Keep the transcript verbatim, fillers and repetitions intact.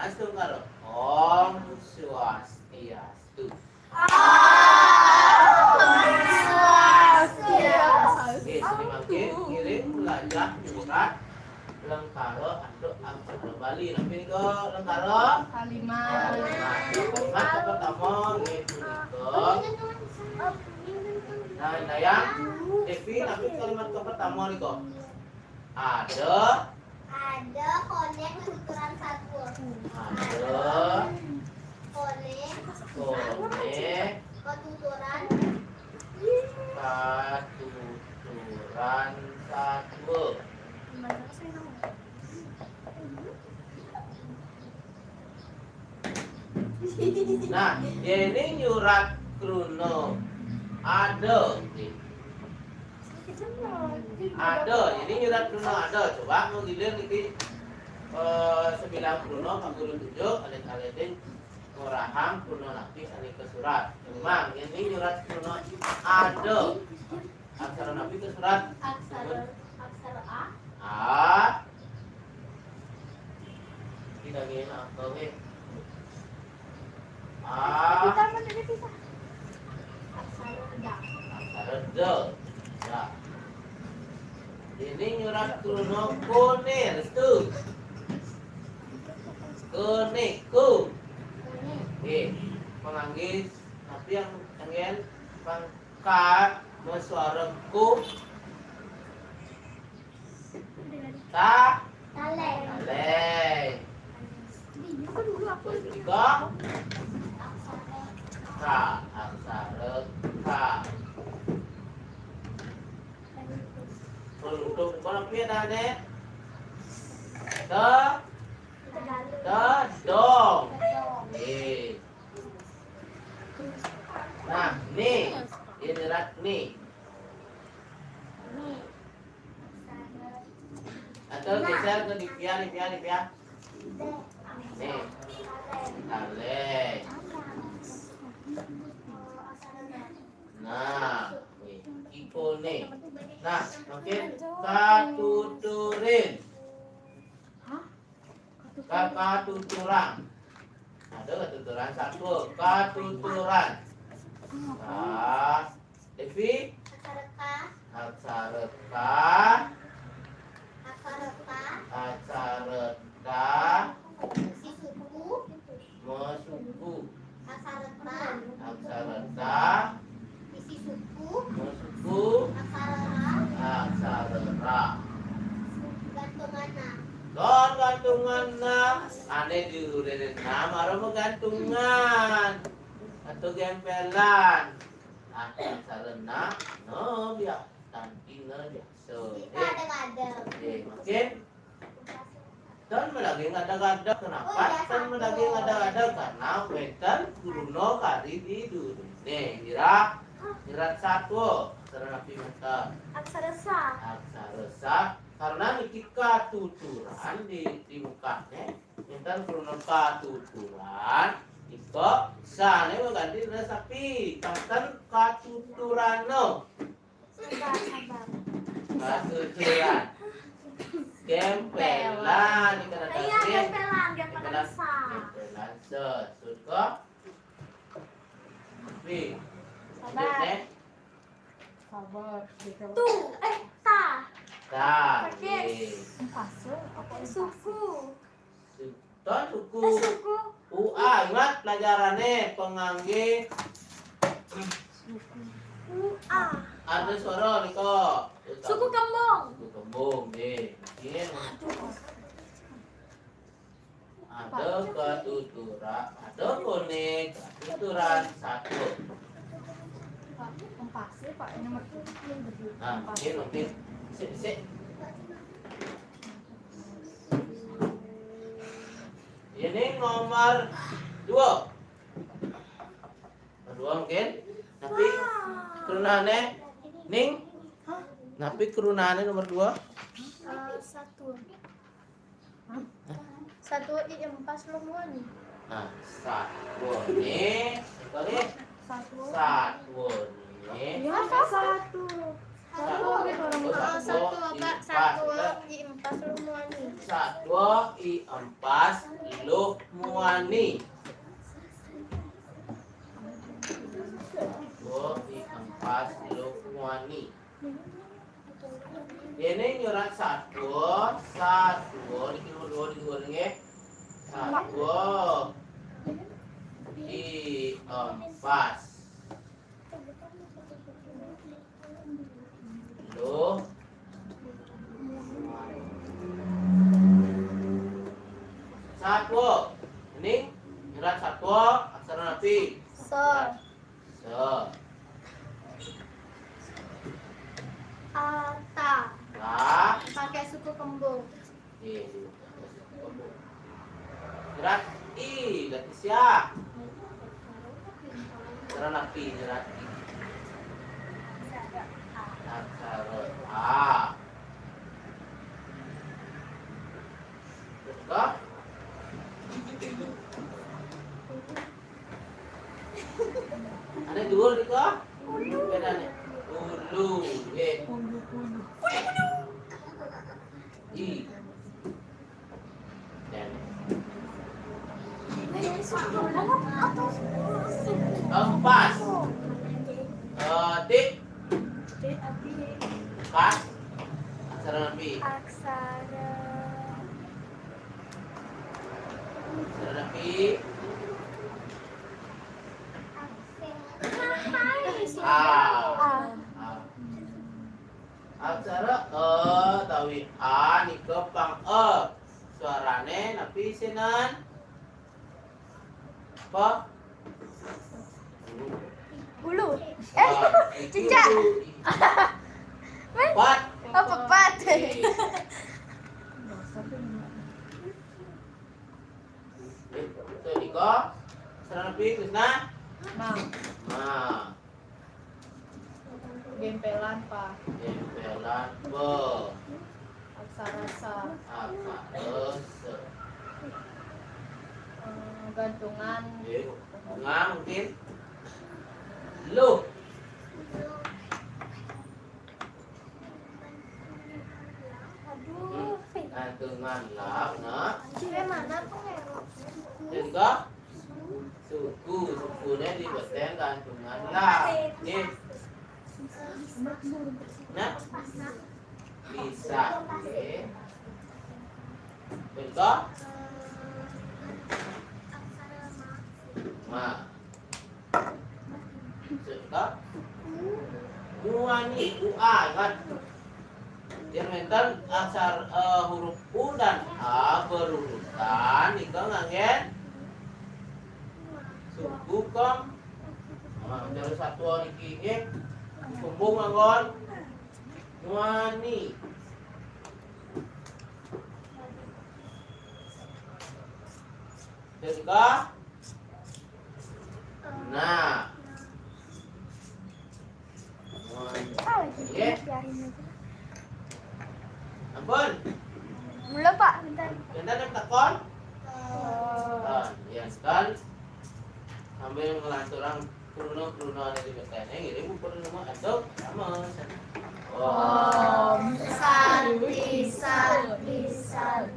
Swastiastu, Kak. Om Swastiastu. Oke, sini mangkin ngiring belajar nyurat lengkara antuk aksara Bali. Napi nika lengkara? Kalimat. Kalimat. Kalimat pertama nggih punika. Nah, Dayang, Devi, napi kalimat ke pertama nika? Ada. Ada konek tuturan satua. Ada. Konek. Konek. Ketuturan. Katuturan satua. Nah, yén nyurat kruna ada. Ada, yén nyurat kruna ada. Coba manggilir niki, eh, sembilan kruna Pak Guru tunjuk, alit-alité ngorahang kruna napi sané kasurat. Memang, yén nyurat kruna ada. Aksara napi kasurat? Aksara, aksara A. A. Kita gini apa, wé? A. Kita mana ini kita? Aksara da. Aksara da. Ya. Ini nyurat kruna koné, restu. Koné, ko. Koné. Nggih, panganggé napi yang anggén pang Ka, masuara ku. Ta. Taléng. Taléng. Terus juga. Ka, aksara ka. Penutup, mana piye adané? Te. Tedong. Nggih. Nah, né. Yén nyurat né. Atau geser ke Divya, Divya, Divya. Né. Taléng. Nah, né. Iko né. Nah, mangkin katuturin. Hah? Ka-, katuturan. Ada katuturan satua. Katuturan. Ka. Devi? Aksara ka. Aksara ka. Aksara ka. Aksara ka. Masuku. Masuku. Aksara ta. Aksara ta. Masuku. Aksara ra. Aksara ra. Gantunganna. Don gantunganna. Ané diurérénna mara magantungan. Atau gempelan. Ah, aksara na. No, biasa. Tantina biasa. Kita ada-ada. Oke, mangkin. Tan madaging ada-ada. Kenapa tan madaging ada-ada? Karena wénten kruna kari di dunya. Ira, ira satua, aksara napi manten? Aksara sa. Aksara sa. Karena niki katuturan di, di mukané, wénten kruna katuturan, nika sané mengganti ira sapi. Manten katuturana. Sabar, sabar. Katuturan. Gempelan, ikan ada. Iya, gempelan, gempelan sa. Gempelan sa. Suka? Pi. Sabar. Sabar. Tu, eh, ta. Ta. Pakai. Empase apa empase? Suku. Su-, Tan suku. Eh, suku. U A, ingat pelajarané, panganggé. U A. Ada suara nika. Suku kembung. Suku kembung, nggih. Nggih. Ada katuturan, ada koné katuturan satua. Pak, empase, Pak, ini nomor tujuh. Nah, mungkin, mungkin. Sik, sik. Ini nomor dua. Nomor dua mungkin. Napi krunané, Ning? Napi krunané nomor dua? Eh, satua. Satua i empas luh muani. Nah, satuané, satuané. Satua. Satuané. Iya, satua. Satua, satua, Kak. Satua i empas luh muani. Satua i empas luh Muani. Dua, i, empat, lu, muani. Ini nyurat satu, satu, di dua, dua, di dua, nggih. Satu. I, empat. Lu. Satu. Ini nyurat satu, aksara napi? Sa. Sa. Ata. Sa. Pakai suku kembung. Iya, iya. Nyurat i, berarti sia. Aksara napi nyurat i? Aksara a. Terus kah? Ada dua di kah? Beda nih. Ulu, nggih. I. Dan. Empat. Eh, tik. Pas. Aksara napi? Aksara. Aksara napi? A. A. Aksara e utawi a nika pang e. Suarane napi sinan? Apa? Ulu. Eh, ah, cicak. Ulu. Weh? Pat. Apa pat? Oke. Oke, so, Diko. Aksara napi, Krisna? Ma. Ma. Gempelan, Pak. Gempelan, pe. Aksara sa. Aksara sa. Eh, gantungan. Oke, bunga mungkin. Lu. Aduh. Hmm. Gantungan lah, nah. Cewek mana tuh, Mero? Jadi kok? Suku, sukune dibeten gantungan lah. Nggih. Nah. Bisa, nggih. Betul? Nah. Suka? Muani, ua, kan? Yen wenten aksara, eh, huruf u dan a berurutan, nika nganggen suku kom. Nah, dari satu niki nggih. Kembung manggon. Muani. Suka? Nah. Muani. Ah, gitu. Nggih. Biarin aja. Ampun. Belum, Pak. Bentar. Bentar, kan takon? Oh. Ah, iya, kan. Sambil ngelanturang kruna-kruna anu dibetene, ngiring buku nama aduk sama. Om Santi, Santi, Santi.